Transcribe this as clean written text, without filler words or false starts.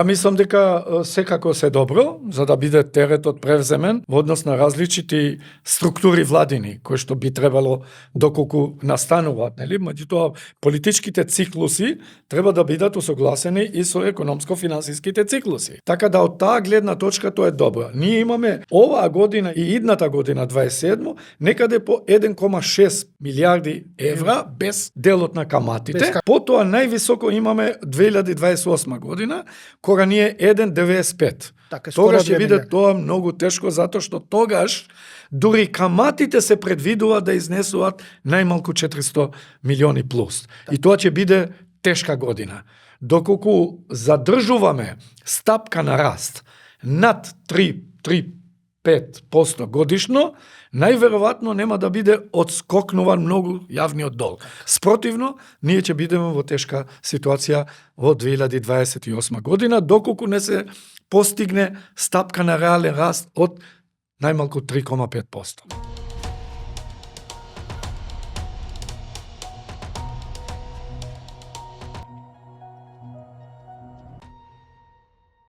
Мислам дека секако се добро, за да биде теретот превземен во однос на различити структури владини, кои што би требало доколку настануваат, нели? Меѓутоа, политичките циклуси треба да бидат усогласени и со економско-финансиските циклуси. Така да од таа гледна точка тоа е добро. Ние имаме оваа година и идната година 27 некаде по 1,6 милиарди евра без делот на каматите. Потоа највисоко имаме 2028 година, кога ни е 1,95. Така, тогаш ќе биде тоа многу тешко, затоа што тогаш дури каматите се предвидува да изнесуваат најмалку 400 милиони плюс. И тоа ќе биде тешка година. Доколку задржуваме стапка на раст над 3-5% годишно, најверојатно нема да биде одскокнуван многу јавниот долг. Спротивно, ние ќе бидеме во тешка ситуација во 2028 година, доколку не се постигне стапка на реален раст од најмалку 3,5%.